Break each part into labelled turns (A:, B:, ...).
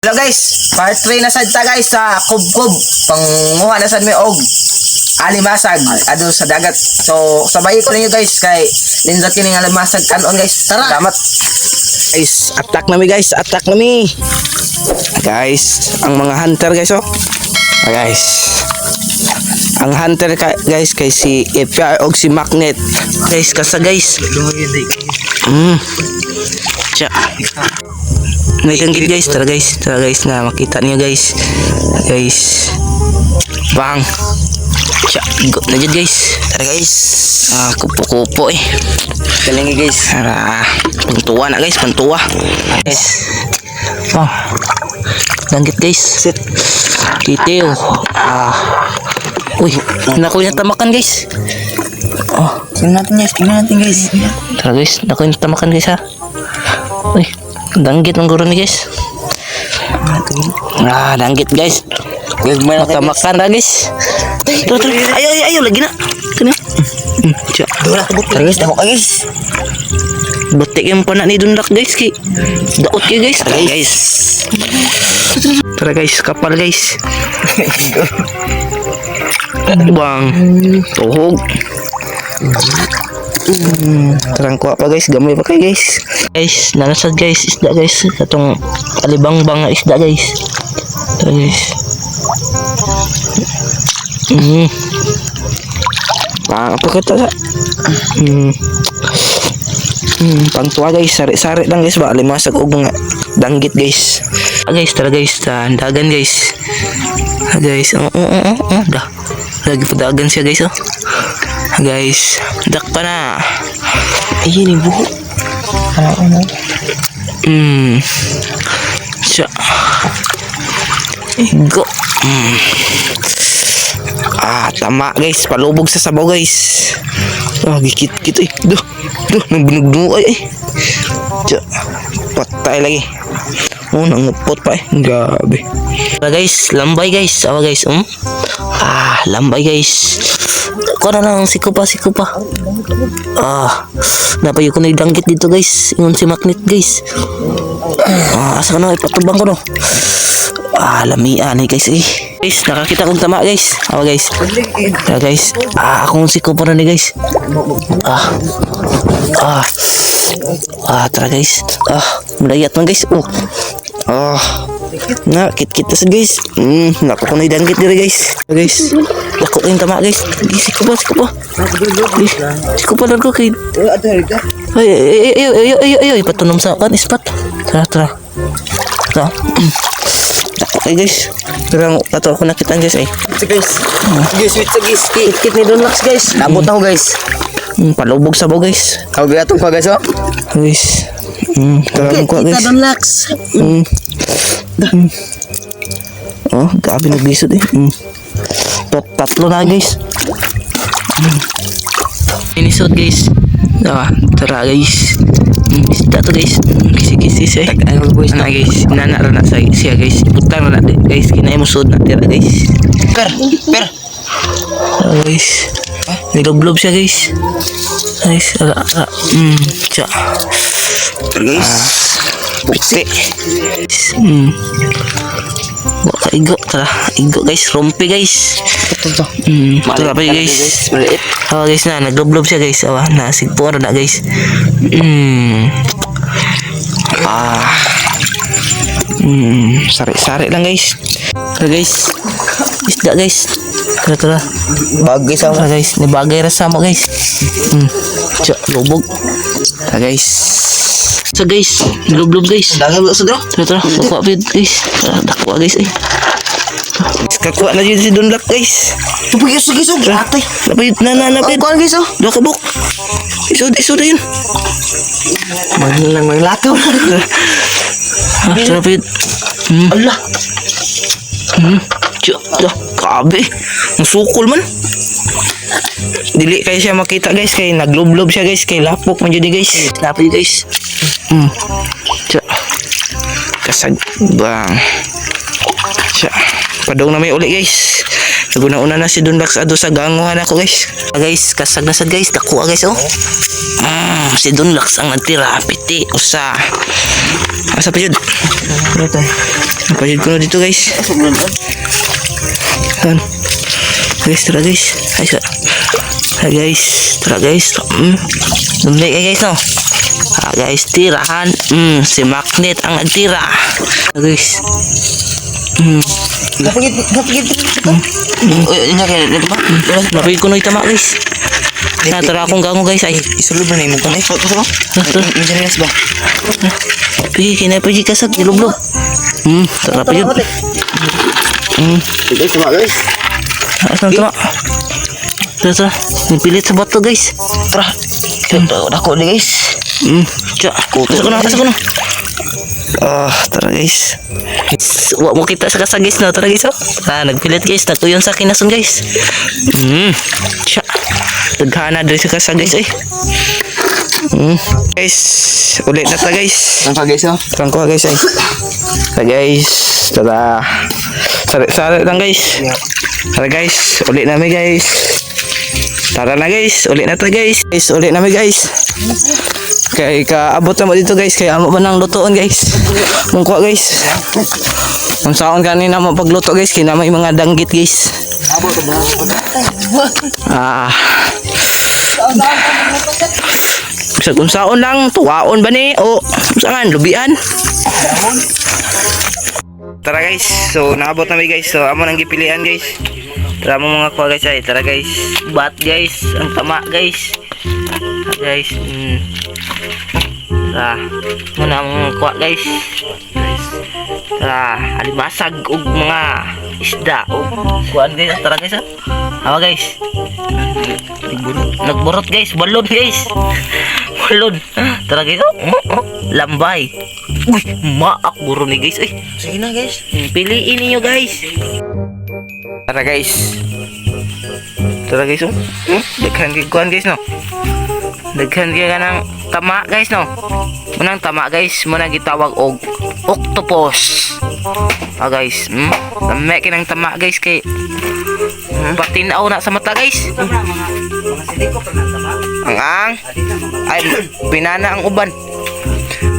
A: Hello guys, part 3 na sad ta guys sa Kubkob. Panguha na sad mi og alimasag adto sa dagat. So sabay ko ninyo guys kay nindot kining alimasag kanon guys. Tara. Salamat. Guys, attack na mi guys, attack na mi. Guys, ang mga hunter guys oh. Ah, guys. Ang hunter ka, guys, kay si FR og si Magnet. Guys, kasa guys. Siya. May danggit guys, tara guys, tara guys na makita niyo guys. Guys. Bang. Siya, igo na dyan guys.
B: Tara guys.
A: Ah, kupo-kupo eh.
B: Galing eh, guys.
A: Tara, pantuwa na guys, pantuwa. Guys. Bang. Danggit guys.
B: Sit.
A: Titiw. Ah. Uy, naku yung tamakan guys. Oh,
B: Tingnan natin guys, tingnan natin guys.
A: Tara guys, naku yung tamakan guys ha. Uy, danggit ang guro ni guys. Ah, danggit guys.
B: Gagmay lang kayo, guys.
A: Matamakan na guys. Tara, tara. Ayo, ayo, ayo, lagi na. Kani. Siya.
B: Tara guys, dako ka guys.
A: Batik yung pana ni Dunlak guys kay. Daot kayo guys. Tara guys. Tara guys, kapal guys. Bang. Tuhog. Tarang kuha pa guys, gamay pa kayo guys. Guys, nanasad guys, isda guys. Katong alibangbang nga isda guys. Tara guys. Ah, apa kata sa? Pangtuwa guys, sari-sari lang guys ba alimasag og mga danggit guys. Ah, guys, tara guys, dagan guys. Ah, guys, oh, dah. Lagi pa dagan siya guys oh. Ah, guys, dak pa na.
B: Ayun yung buhok. Ano ano?
A: Siya. Igo. Ah, tama guys, palubog sa sabaw guys. Ah, gikit-kit eh. Duh, duh, nagbunugno ay eh. Tiya, patay lagi. Oh, nangupot pa eh. Grabe. Ah, guys, lambay guys. Awa guys, Ah, lambay guys. Kuha na lang, siko pa, siko pa. Ah, napayo ko na yung danggit dito guys. Ingon si Magnet guys. Ah, asa ka na, ipatubang ko no. Ah, lamian eh guys eh. Guys, nakakita kong tama guys. Awa guys. Tara guys. Ah, akong siko pa na ni guys. Ah. Ah. Ah, tara guys. Ah, mulayat man guys. Oh. Ah. Na, kit-kit na sa guys. Naku ko na yung danggit diri guys. Guys, dako yung tama guys. Siko pa, siko pa. Eh, siko pa lang ko kay. Ay, ay, ay, ay, ay, ay, ay, ay, patunom sa kan ispat. Tara, tara. Tara. Dako kay guys. Pero kato ako nakita guys ay.
B: Sige guys. Sige, sweet sa guys. Kit-kit ni Don Max guys. Nabot ako guys.
A: Palubog sabaw guys.
B: Ako gatong pa guys oh.
A: Guys. Tara ko guys.
B: Don Max.
A: Oh, grabe naglisod eh. Tatlo na guys. Inisod guys. Ah, tara guys. Isda to guys. Kisi-kisi siya.
B: Ano boys?
A: Ana guys, nana ra na sa siya guys. Butang ra na di, guys, kinay mo sud na tira guys.
B: Per, per.
A: Ah, guys. Nilublob siya guys. Guys, ala, ala. Siya.
B: Tara guys.
A: Puti. Wa ka igo, tara. Igo guys, rompe guys.
B: Ito to.
A: Tara pa guys.
B: Maliit.
A: Awa guys na, naglublob siya guys. Awa, nasigpo na guys. Ah. Sari-sari lang guys. Tara guys. Isda guys. Tara, tara.
B: Bagay sa
A: Tara guys, nibagay ra sa mo guys. Tiyo, lubog. Tara guys. Sa guys, nilublob guys.
B: Dagan sa dro.
A: Tara, tara, kuha pa yun, guys. Tara, dakuha guys eh. Kakuha na yun si Dunlap guys.
B: Tupig isog isog. Ate.
A: Napayod na na
B: Ang
A: napayod.
B: kuan guys oh.
A: Dua ka buk. Isod, isod na yun.
B: Maglang lang maglakaw.
A: Ah, tara payod.
B: Allah.
A: Tiyo, dah, grabe. Ang sukol man. Dili kayo siya makita guys kay naglublob siya guys kay lapok man jud ni, guys. Napay guys. Tiyo. Kasag bang. Siya. Padong na may uli guys. Naguna-una na si Don Lax ado sa ganguhan ako, guys. Ah, guys, kasag na sad, guys. Dako ah, guys, oh. Si Don Lax ang nagtira. Piti, usa. Asa pa yun? Pa yun ko na dito, guys. Saan? Guys, tara, guys. Ay, sa. Tara, guys. Tara, guys. Dumli kay, guys, no? Ah, guys, tirahan. Si Magnet ang nagtira. Ah, guys.
B: Gapagit, gapagit. Uy, nya kay dito ba?
A: Mapigil ko na itama, guys. Na, tara akong gango, guys. Ay,
B: Isulod ba na imong kanay? Kaso ba?
A: Tara.
B: Minsan ba?
A: Pigi, kinapigi ka sa gilublob. Tara pa yun.
B: Guys, tama, guys.
A: Asan tama? Tara, tara. Nipilit sa bato, guys.
B: Tara. Dako ni, guys.
A: Tsa. Asa ko na, asa ko na. Ah, tara, guys. Wa mo kita sa kasagis na. Tara, guys, oh. Ah, nagpilit, guys. Nagtuyon sa kinason, guys. Tsa. Daghana diri sa kasagis eh. Guys, ulit na ta, guys.
B: Ang pa, guys, oh.
A: Tarang kuha, guys, ay. Tara, guys, tara. Sari sari lang, guys. Tara, guys, uli namin, guys. Tara na, guys, uli na ta, guys. Guys, uli namin, guys. Kay kaabot na mo dito, guys, kay amo ba nang lutoon, guys. Mong kuha, guys. Kung saon kanina mo pagluto, guys, kay na may mga danggit, guys.
B: Abot ba?
A: Ah. Sa kung saon lang, tuwaon ba ni o saan lubian? Tara, guys, so naabot na mi, guys. So amo nang gipilian, guys. Tara mo mga kuha, guys, ay. Tara, guys. Bat, guys, ang tama, guys. Tara, guys. Tara, muna ang kuha, guys. Guys. Tara, alimasag og mga isda og kuan, guys. Tara, guys, ah. Hawa, guys. Nagburot, guys, balon, guys. Balon. Tara, guys, oh. Oh. Lambay. Uy, maak buro ni, guys. Uy,
B: Sige na, guys.
A: Piliin niyo, guys. Tara, guys. Tara, guys, oh. Daghan kay kuan, guys, no. Daghan kay kanang tama, guys, no. Munang tama, guys, muna gitawag og octopus. Ah, guys. Lami kinang tama, guys, kay patinaw na sa mata, guys.
B: Mga siliko pa na tama.
A: Ang ay pinana ang uban.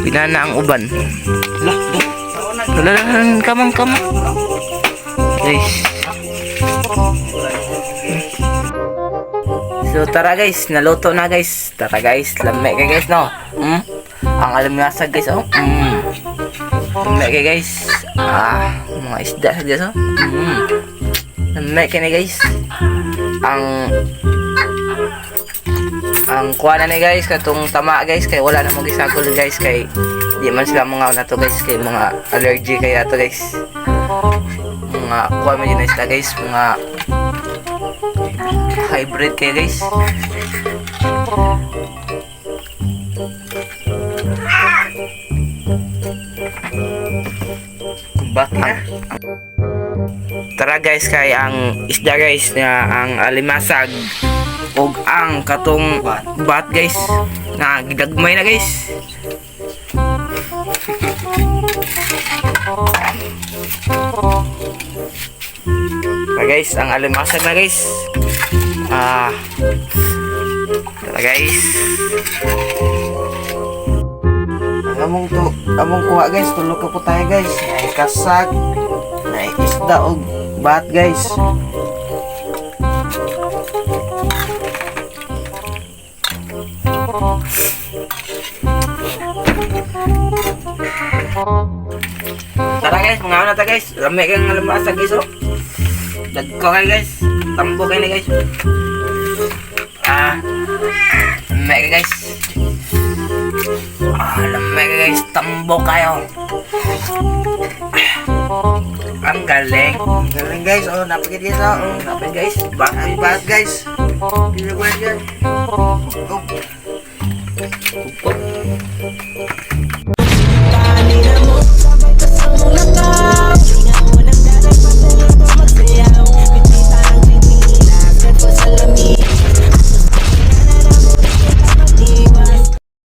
A: Pinana ang uban.
B: Lah, do.
A: Wala lang kamang kamang. Guys. So tara, guys, naluto na, guys. Tara, guys, lami kay, guys, no. Ang alimasag, guys, oh. Lami kay, guys. Ah, mga isda sa, guys, oh. Lami kay ni, guys. Ang kuha na ni, guys, katong tama, guys, kay wala na mo gisagol, guys, kay di man sila mga na to, guys, kay mga allergy kaya to, guys. Mga kuha man yun na sila, guys, mga hybrid kaya, guys.
B: Kumbak na.
A: Tara, guys, kay ang isda, guys, nga ang alimasag ug ang katong bat, guys, na gidagmay na, guys. Tara, guys, ang alimasag na, guys. Ah, tara, guys.
B: Ang among to, among kuha, guys, tulo ka po tayo, guys. Nay kasag, nay isda og bat, guys.
A: Tara, guys, mga ano ta, guys. Lami kang alimasag, guys, oh. Dagko kay, guys. Tambo kay ni, guys. Ah. Lami kay, guys. Ah, lami kay, guys. Tambo kayo. Ah. Ang galing.
B: Ang galing, guys, oh, napagid, guys, oh.
A: Lapit, guys.
B: Ang
A: Bakit
B: bat, guys. Pila guys, guys. Oh.
A: Kupot.